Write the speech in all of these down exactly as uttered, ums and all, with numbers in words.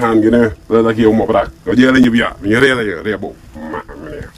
Hăng gih anai, lĕ ta kơ ƀu mă prăk. Kơ jĕ lĕ ñu biă, ñu rai lĕ, rai ƀu. Mă, mă anai.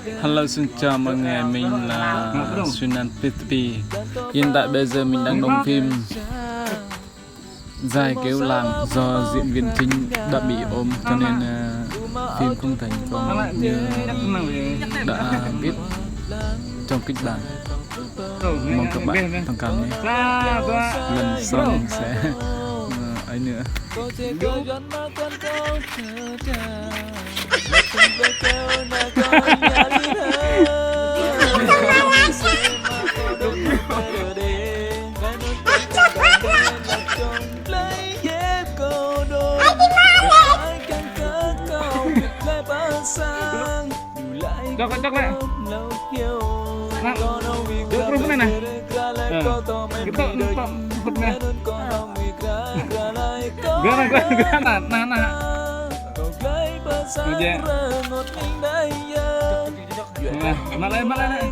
Hello, xin chào mọi người, mình là Sunan Pitipi. Hiện tại bây giờ mình đang đóng phim Dài Kéo Làng, do diễn viên chính đã bị ốm cho nên, ờ, phim không thành công như đã viết trong kịch bản. Mong các bạn thông cảm nhé. Lần sau mình sẽ, ờ, ấy nữa. Cok, cok, cok, Lek. Nah, dua puluh menit, nah. Nah, gitu, gitu, ikut, nah. Gua, gua, gua, nah, nah, nah. Aja. Nah, malah, malah, nah.